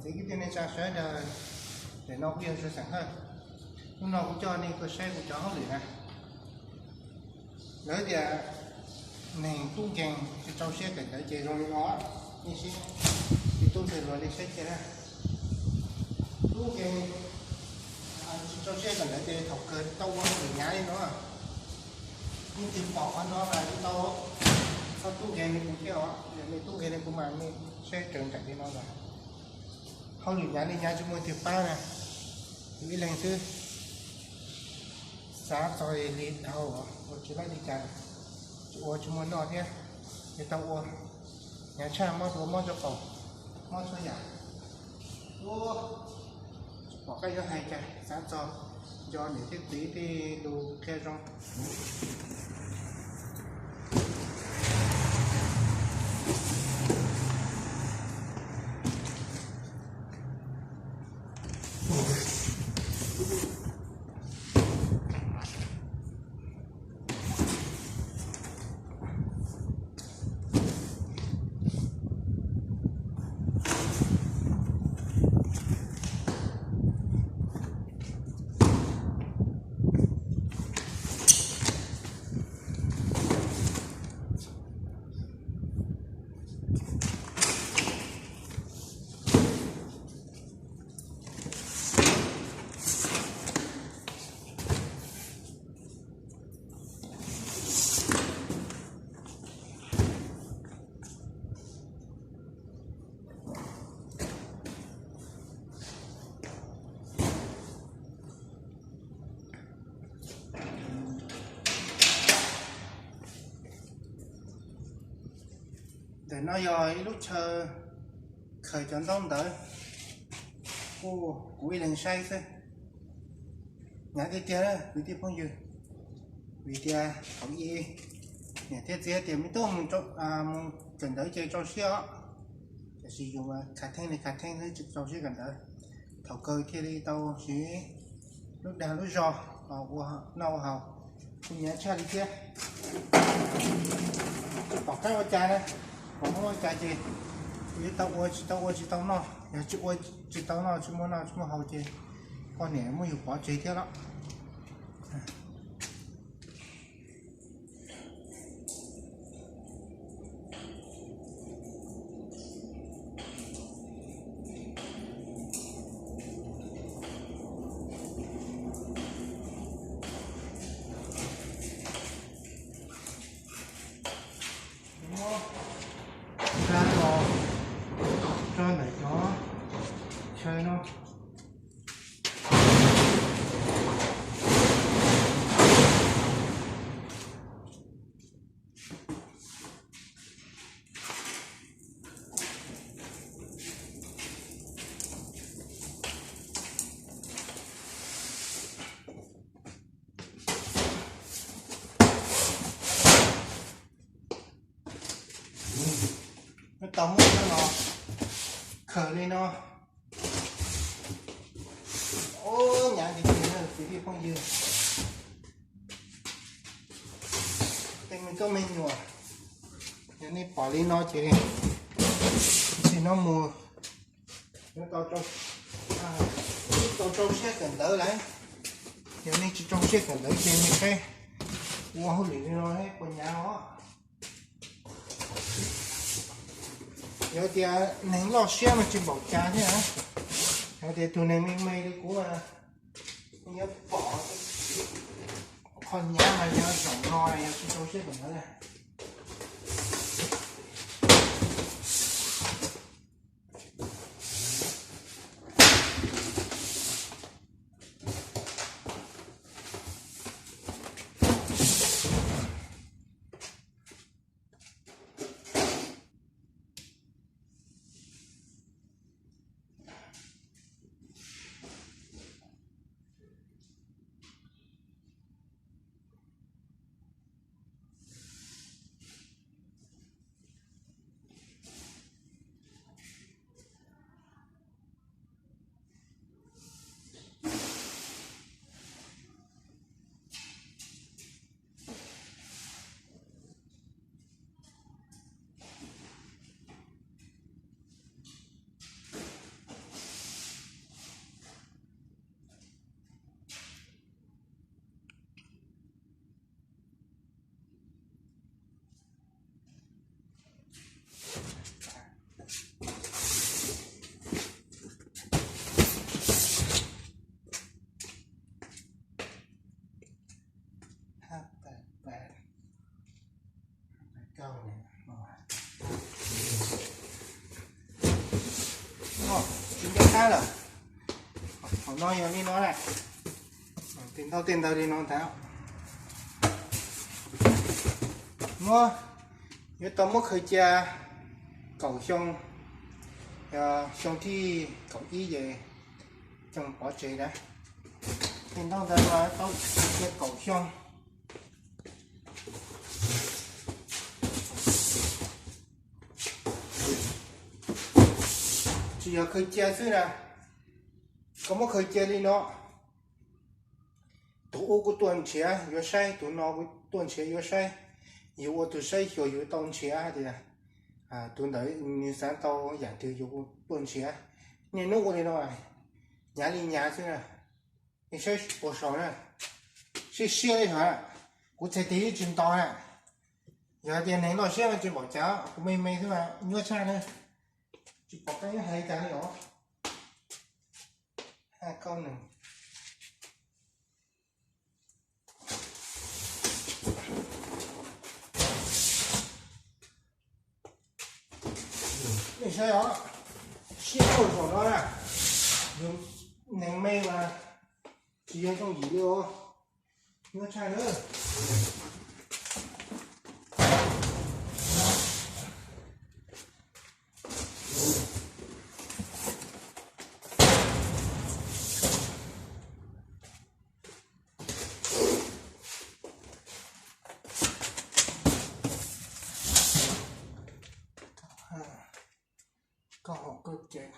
Ces kwv tij neej tsa sawv daws, ntawm no kuv yog Xeem Hawj. Hnub no kuv coj nej tuaj saib kuv cov hauj lwm na. Lawv tias neeg tub nkeeg tsis rau siab kawm ntawv ces zoo li no. Nej saib, ib tug ntxhais hluas nej saib kiag na. Tub nkeeg tsis rau siab kawm ntawv ces thaum kawg tau ua hauj lwm hnyav li no. Leej twg pom qhov no mas tau, txhob tub nkeeg li kuv thiab os. Yog nej tub nkeeg li kuv mas nej saib raws nraim li no ntag. Hauj lwm hnyav li hnyav tsis muaj leej twg pab na, yus ib leeg xwb. Xav txog li dhau, ua tsis laib li cas, tsis ua tsis muaj noj thiab. Yus tau ua, hnyav tshaj mob duav mob nraub qaum, mob txhua yam. Tsis pom qab yuav hais cas, xav txog nco niam thiab txiv tej lus qhia zoo. Ntawm no yog ib lub chaw khaws cov ntaub ntawv, kuv ib leeg saib xwb. Hnyav tiag tiag kwv tij phooj ywg, vim tias thaum ub niam thiab txiv tias me tub mus kawm ntawv ces rau siab os, tiam sis yus khav theeb li khav theeb xwb tsis rau siab kawm ntawv. Thaum kawg thiaj li tau siv lub dag lub zog los ua noj ua haus, kuj hnyav tshaj li thiab. Tsis pom qab ua cas na, pom muaj ua cas ces yus tau ua, tsis tau ua tsis tau noj, yog tsis ua tsis tau noj tsis muaj noj tsis muaj haus ces poj niam muab yus pov tseg thiab los. Muab rab los tso ntawm cov chaw no. Tau muab cov no khaws li no. Ub, hnyav tiag tiag kwv tij phooj ywg, tej me tub me nyuam, yog nej pom li no ces txij no mus yuav tau rau siab kawm ntawv lawm. Yog nej tsis rau siab kawm ntawv ces nej saib ua hauj lwm li no puas hnyav os. Yog tias neeg loj siab mas tsis npaum cas thiab. Yog tias tus neeg me me li kuv, yuav pom qhov hnyav mas yog zaum no yog tsis rau siab kawm ntawv na. Lawm. Hauv no yog li no na. Tej ntaub tej ntawv li no ntag. Muab, yuav tau muab khaws cia kaum xyoo, xyoo thib kaum ib ces coj pov tseg na. Tej ntaub ntawv no tau khaws cia kaum xyoo. Tsis yog khaws cia xwb na, koj muab khaws cia li no, tus ub kuj tuaj nrhiav yuav saib, tus no kuj tuaj nrhiav yuav saib. Yus ua tus saib xyuas yus tau nrhiav tias tus ntawd nws xav tau yam twg yus kuj tuaj nrhiav. Niaj hnub ua li no, hnyav li hnyav xwb na. Nej saib puas saum na, siab siab li hov, kuv txhais tes yeej tsis nto na. Yog hais tias neeg noj siab mas tsis npaum cas, kuv me me xwb mas nyuaj tshaj na. Tsis pom qab hais li cas li os. Haj koj nws. Nej saib os, siab kawg saum no na. Yus neeg me mas tsis yog yooj yim li os, nyuaj tshaj na. Koj hom koj cem